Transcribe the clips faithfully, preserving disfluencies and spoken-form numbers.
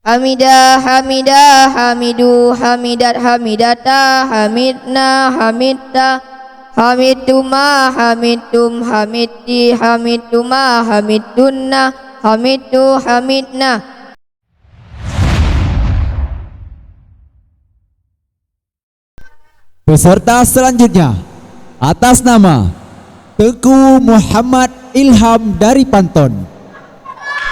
Hamida, hamida, hamidu, hamidat, hamidata, hamidna, hamidta, hamidtuma, hamidtum, hamidti, hamidtuma, hamidtunna, hamidtu, hamidna. Peserta selanjutnya, atas nama Teuku Muhammad Ilham dari Panton,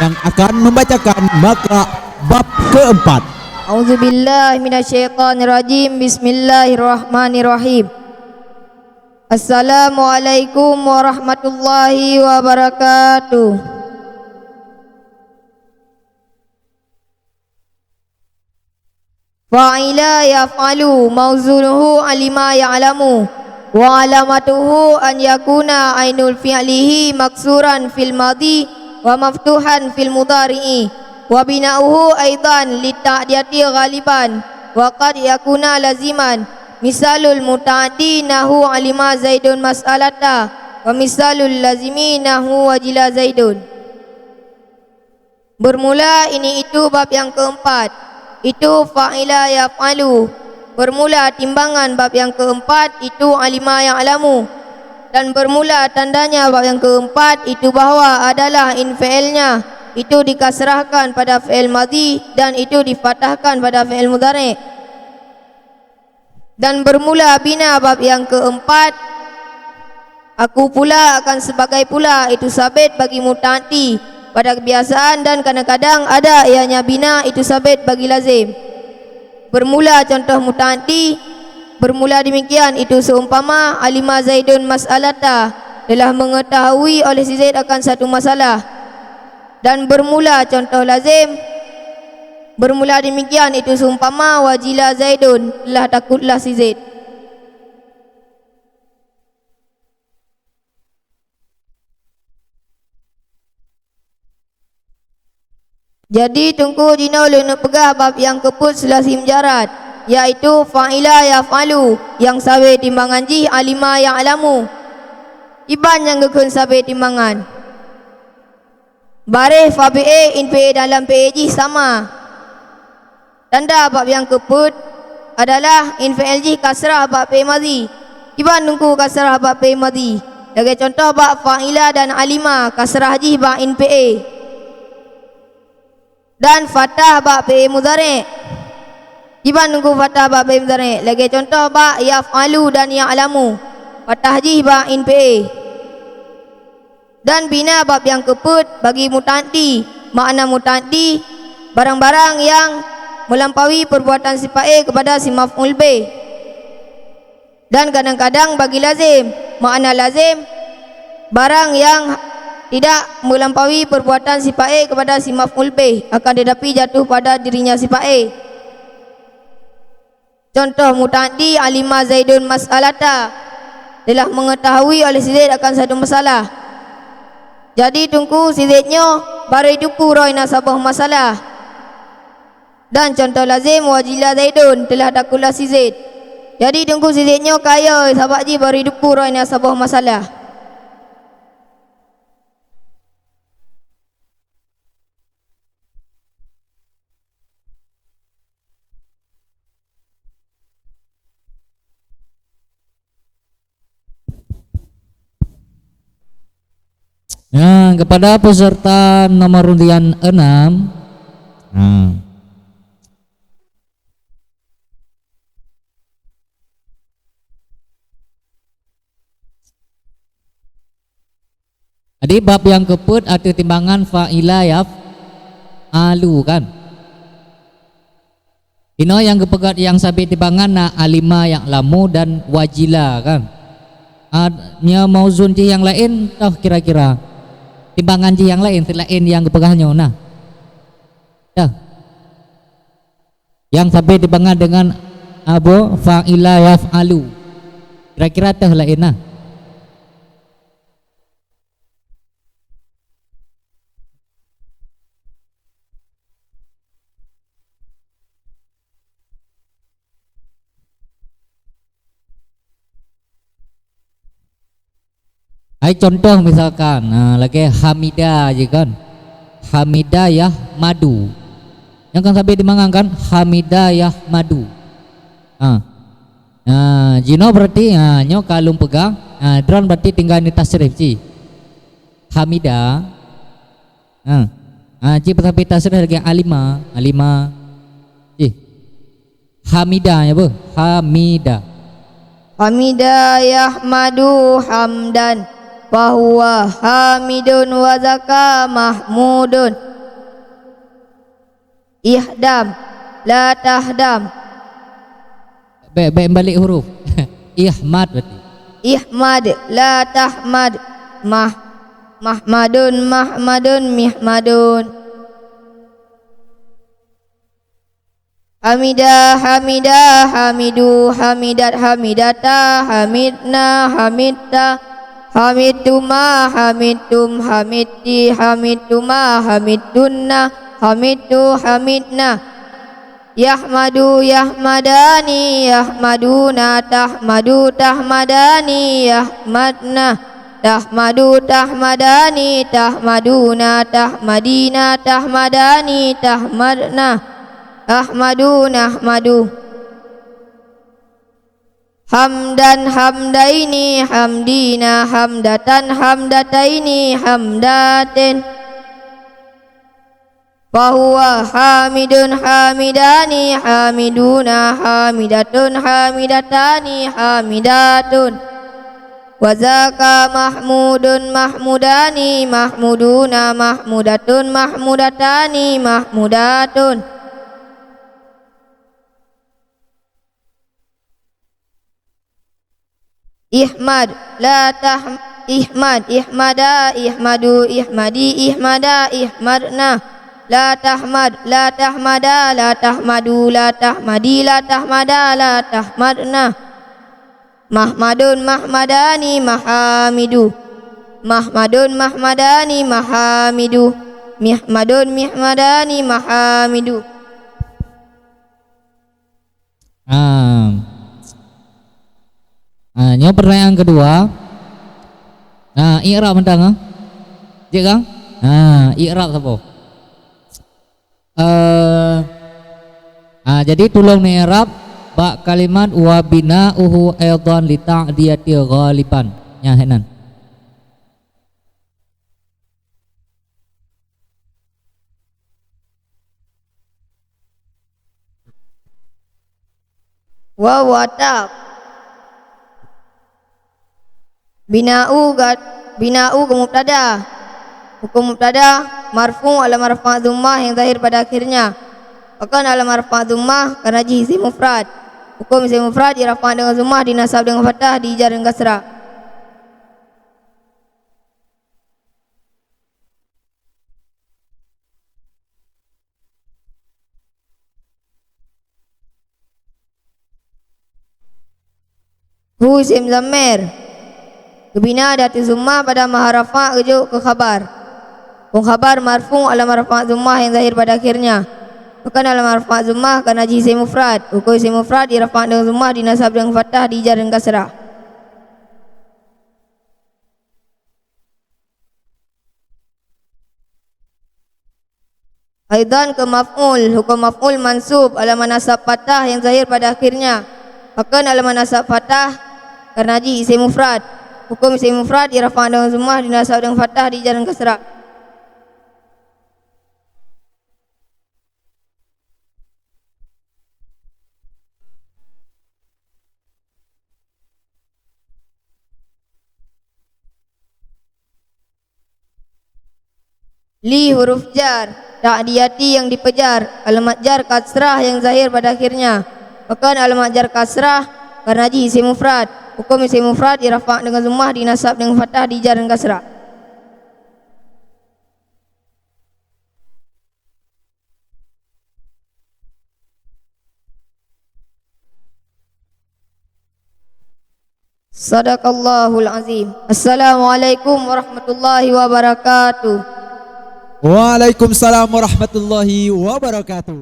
yang akan membacakan makra bab keempat. A'udzubillahi minasyaitonirrajim. Bismillahirrahmanirrahim. Assalamualaikum warahmatullahi wabarakatuh. Fa'ila yaf'alu, mauzunuhu alima ya'lamu, wa alamatuhu an yakuna ainul fi'lihi maksuran fil madhi wa maftuhan fil mudhari'i, wa bina'uhu aidan lita'diyati ghaliban, wa qad yakuna laziman, misalul muta'addi nahu alima Zaidun mas'alata, wa misalul lazimi nahu wajila Zaidun. Bermula ini itu bab yang keempat, itu fa'ila yaf'alu. Bermula timbangan bab yang keempat itu alima ya'lamu. Dan bermula tandanya bab yang keempat itu bahwa adalah in fi'ilnya itu dikasrahkan pada fi'il madhi dan itu difatahkan pada fi'il mudhari'. Dan bermula bina bab yang keempat, aku pula akan sebagai pula itu sabit bagi muta'addi pada kebiasaan dan kadang-kadang ada ianya bina itu sabit bagi lazim. Bermula contoh muta'addi, bermula demikian itu seumpama alima Zaidun mas'alata, telah mengetahui oleh si Zaid akan satu masalah. Dan bermula contoh lazim, bermula demikian itu seumpama wajila Zaidun, telah takutlah si Zaid. Jadi teungku jinoe lôn peugah bab nyang keupeuet seulasi mujarad, yaitu fa'ila yaf'alu, nyang sabe timbangan jih alima ya'lamu. Iban nyang geukheun sabe timbangan. Baréh fa fi'é in fi'é dan lam fi'é jih sama. Tanda bab nyang keupeuet adalah in fi'il jih kasrah bak fi'il madhi. Kiban teungku kasrah bak fi'il madhi? Lagée contoh bak fa'ila dan alima, kasrah jih bak in fi'é. Dan fathah bak fi'il mudhari'. Kiban teungku fathah bak fi'il mudhari'? Lagée contoh bak yaf'alu dan ya'lamu, fathah jih bak in fi'é. Dan bina bab nyang keupeuet bagi muta'addi. Makna muta'addi, barang-barang nyang meulampaui peurbuatan si fa'é keupada si maf'ul bih. Dan kadang-kadang bagi lazim. Makna lazim, barang nyang tidak meulampaui peurbuatan si fa'é keupada si maf'ul bih, akan teutapi jatuh pada dirinya si fa'é. Contoh muta'addi, alima Zaidun mas'alata, telah mengetahui oleh si Zaid akan satu masalah. Jadi teungku, si Zaid nyoe barô jiteupeue droe na saboh masalah. Dan contoh lazim, wajila Zaidun, telah takutlah si Zaid. Jadi teungku, si Zaid nyoe kayée sabab jih barô jiteupeue droe na saboh masalah. Nah, kepada peserta nomor undian enam. Nah. Jadi bab nyang keupeuet ateueh timbangan fa'ila yaf'alu kan. Inoe nyang geupeugét nyang sabe timbangan na alima ya'lamu dan wajila kan. Ah, nyoe mauzun jih nyang laén toh kira-kira. Timbangan jih nyang laén, laén nyang geupeugah nyoe nah. Toh. Nyang sabe timbangan deungon abu fa'ila yaf'alu. Kira-kira toh laén nah. Ai contoh misalkan, nah, lagée hamida je kan. Hamida yahmadu. Nyang kan sabe dimangang kan? Hamida yahmadu. Ha. Ha, jinoe berarti, ha, nyoe ka lôn peugah. Ha, droen berarti tinggai ni tasrif ci. Hamida. Ha. Ha, ci peusabe tasrif lagée alima, alima. Ci. Hamida ya, Bu? Hamida. Hamida yahmadu hamdan, fahuwa hamidun wa zaka mahmudun. Ihdam, la tahdam. Baik, baik balik huruf. Ihmad berarti. Ihmad, la tahmad. Mah, mahmadun, mahmadun, mihmadun. Hamida, hamida, hamidu, hamidat, hamidata, hamidna, hamidta, hamidtuma, hamidtum, hamidti, hamidtuma, hamidtunna, hamidtu, hamidna. Yahmadu, yahmadani, yahmaduna, tahmadu, tahmadani, yahmadna. Tahmadu, tahmadani, tahmaduna, tahmadina, tahmadani, tahmadna. Ahmadu, nahmadu. Hamdan, hamdaini, hamdina, hamdatan, hamdataini, hamdatin. Fahuwa hamidun, hamidani, hamiduna, hamidatun, hamidatani, hamidatun. Wa zaka mahmudun, mahmudani, mahmuduna, mahmudatun, mahmudatani, mahmudatun. Ihmad, la tah-, ihmad, ihmada, ihmadu, ihmadi, ihmada, ihmadna. La tahmad, la tahmada, la tahmadu, la tahmadi, la tahmada, la tahmadna. Mahmadun, mahmadani, mahamidu. Mahmadun, mahmadani, mahamidu. Mihmadun, mihmadani, mahamidu. Ah. Ah, nyoe pertanyaan kedua. Ah, i'rab mantong, ah. Cek kang? Ah, i'rab saboh. Eh, ah, jadi tulông i'rab bak kalimat wa bina'uhu aidan li ta'diyati ghaliban. Nyan hek nan. Waw ataf. Bina'u ga-, bina'u keu mubtada. Huköm mubtada marfu' alamat raf'a dhammah nyang zahir pada akhirnya. Pakon alamat raf'a dhammah? Karena jih isim mufrad. Huköm isim mufrad jirafa' deungon dhammah, dinasab deungon fathah, dijar deungon kasrah. Hu isim dhamir geubina di ateueh dhammah pada mahal rafa' geujok keu khabar. Huköm khabar marfu' alamat rafa' dhammah nyang zahir pada akhirnya. Pakon alamat rafa' dhammah? Karena jih isim mufrad. Huköm isim mufrad jirafa' deungon dhammah, dinasab deungon fathah, dijar deungon kasrah. Aidan keu maf'ul, huköm maf'ul mansub alamat nasab fathah nyang zahir pada akhirnya. Pakon alamat nasab fathah? Karena jih isim mufrad. Huköm isim mufrad jirafa' deungon dhammah, dinasab deungon fathah, dijar deungon kasrah. Li huruf jar, ta'diyati nyang dipeujar, alamat jar kasrah nyang zahir pada akhirnya. Pakon alamat jar kasrah? Karena jih isim mufrad. Huköm isim mufrad jirafa' deungon dhammah, dinasab deungon fathah, dijar deungon kasrah. Sadaqallahul azim. Assalamualaikum warahmatullahi wabarakatuh. Waalaikumsalam warahmatullahi wabarakatuh.